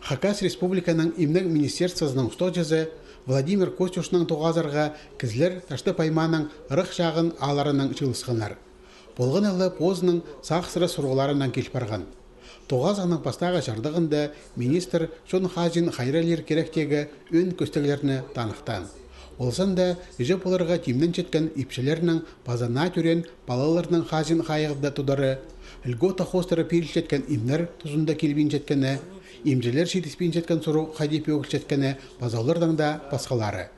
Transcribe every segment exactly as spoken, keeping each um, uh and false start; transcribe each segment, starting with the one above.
Хакас Республиканың Имнег министерствозының устағҷызы Владимир Костюшнаң тоғазарға кізілер Таштып аймааның ырах чағын аалларынаң чыылысханнар. Полғаны ла позының сағыссырас сурығларынаң кил парған. Тоғазығның пастағы чардығында министр чон хаҷан хайраллир киректегі ӧӧн кӧстеглерні таныхтаан. Ол санда іҷе поларға тимненчеткен ипчілернің паза наа тӧреен палаларның хаҷан хайығда тудары, льгота хоостыра пирілчеткен имнер тузында килбинчеткені, имҷілер читіспинчеткен сурығ хайди пӧгілчеткені паза олардаң даа пасхалары.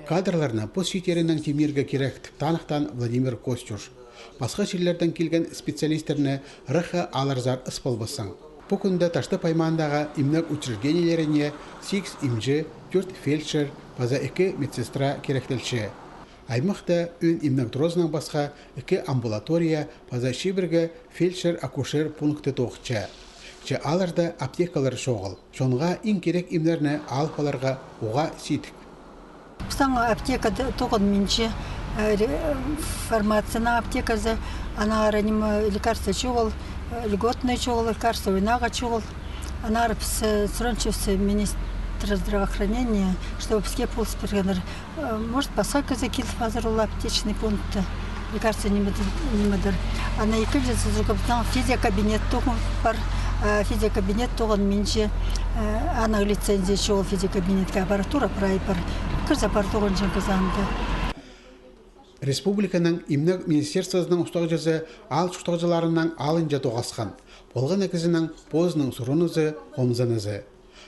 Кадрларны пос чииттерінең тимнирге кирек тіп таныхтаан Владимир Костюш. Пасха чирлердең килген специалистерні ырахха аларзар ыс полбассың. Пу кӱнде Таштып аймаандағы имнег учреждениелеріне сигіс имҷі, тӧрт фельдшер паза ікі медсестра киректелче. Аймахта ӧӧн имнег туразынаң пасха ікі амбулатория паза чибіргі фельдшер-акушер пункты тоғынча. Че аларда аптекалар чоғыл. Чонға иң кирек имнерні алып аларға уғаа сидік. Пістің аптека тоғынминча, фармацияның аптеказы, аннаңар ниме, лекарство чоғыл, льготный чоғыл, лекарство ойнағы чоғыл. Аннаңар піс сурынчабыс министр здравоохранения, чтобы піске полыс пиргеннер. Может, пасха кізі киліп азар ол аптечный пунктты. Лекарство ниме дір, ниме дір. Ана ікінҷізі, пістің физиокабинет тоғын пар, физиокабинет тоғынминча, аның лицензия чоғыл физиокабинетке, аппаратура прай пар. Кізі пар тоғынҷаң кізі анда. Республиканың Имнег министерствозының устағҷызы аал чуртағҷыларынаң алынҷа тоғасхан. Полған на кізінің позының сурынызы, хомзынызы.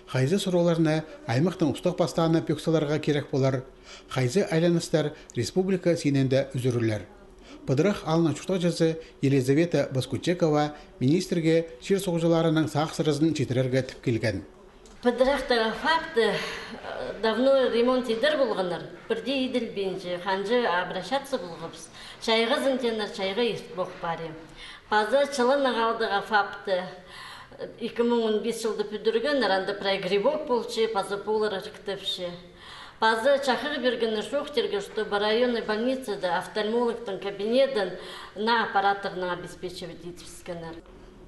Хайзы сурығларны аймахтың устағ пастааны пӧк саларға кирек полар, хайзы айланыстар республика синінде ӱзӱрілер. Пыдырах аалның чуртағҷызы Елизавета Баскучекова министрге чир суғҷыларының сағыссыразын читірерге тіп килген. Пыдырахтағы ФАПты давно ремонт идер полғаннар, пірдее иділбинче, ханҷа обращаться полғабыс. Чайғызын тееннер, чайға ирт пох пари. Паза Чыланах аалдағы ФАПты ікі муң он пис чылда пӱдіргеннер, анда прай грибок полча, паза полар ырыктапча. Паза чахығ пиргеннер чоохтирға, чтобы районный больницада офтальмологтың кабинетін наа аппараттарнаң обеспечивать идібіскеннер.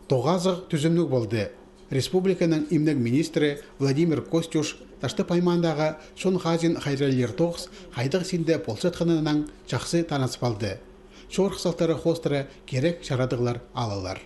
Тоғазығ тӱзімніг полды. Республиканың имнег министрі Владимир Костюш Таштып аймаандағы чон хаҷан хайраллир тоғыс хайдағ синде полчатханынаң чахсы таныс парды. Чорых салтары хоостыра кирек чарадығлар алылар.